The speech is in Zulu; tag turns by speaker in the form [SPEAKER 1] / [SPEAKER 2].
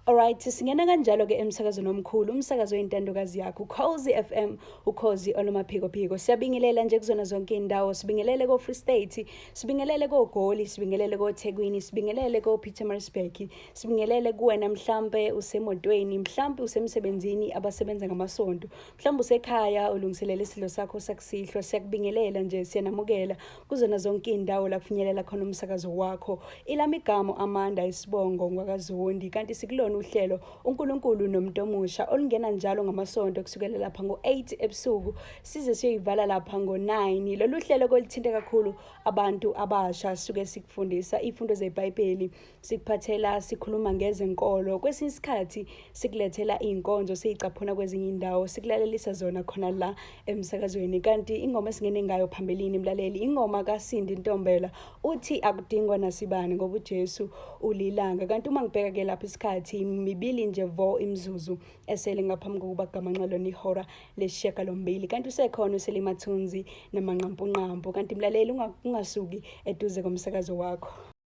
[SPEAKER 1] Alright, singena kanjalo ke emsakazweni omkhulu, umsakazo oyintandokazi yakho, Ukhozi FM, ukhozi olumaphikophiko. Siyabingelela nje kuzona zonke indawo, sibingelele ko Free State, sibingelele ko Goli, sibingelele ko Thekwini, sibingelele ko Pietermaritzburg, sibingelele kuwena mhlambe usemotweni, mhlambe usemsebenzini abasebenza ngamasonto, mhlambe usekhaya ulungiselela isidlo sakho sakusihlwa. Siyakubingelela nje, siyanamukela kuzona zonke indawo la kufinyelela khona umsakazo wakho. Ilami igama Amanda, isibongo ngwakaZondi, kanti sikulona uhlelo uNkulunkulu nomuntu omusha olungena njalo ngamasonto kusukela lapha ngo-8 ebusuku size siyoyivala lapha ngo-9. Lolu hlelo kolithinta kakhulu abantu abasha, suke sikufundisa izifundo zeBhayibheli, sikuphathela, sikhuluma ngezenkolo, kwesinye isikhathi sikulethela iy'nkonzo siyicaphuna kwezinye indawo, sikulalelisa zona khona la emsakazweni. Kanti ingoma esingene ngayo phambilini, mlaleli, ingoma kaSindi Ntombela, uthi akudingwa nasibani ngoba uJesu ulilanga. Kanti uma ngibheka ke lapha isikhathi mibili nje vo imizuzu esele ngaphambi kokuba gamanxa lona ihora lesishiyagalombili. Kanti usekhona uSelimathunzi namanqampunqampu. Kanti mlaleli, ungasuki eduze komsakazo wakho.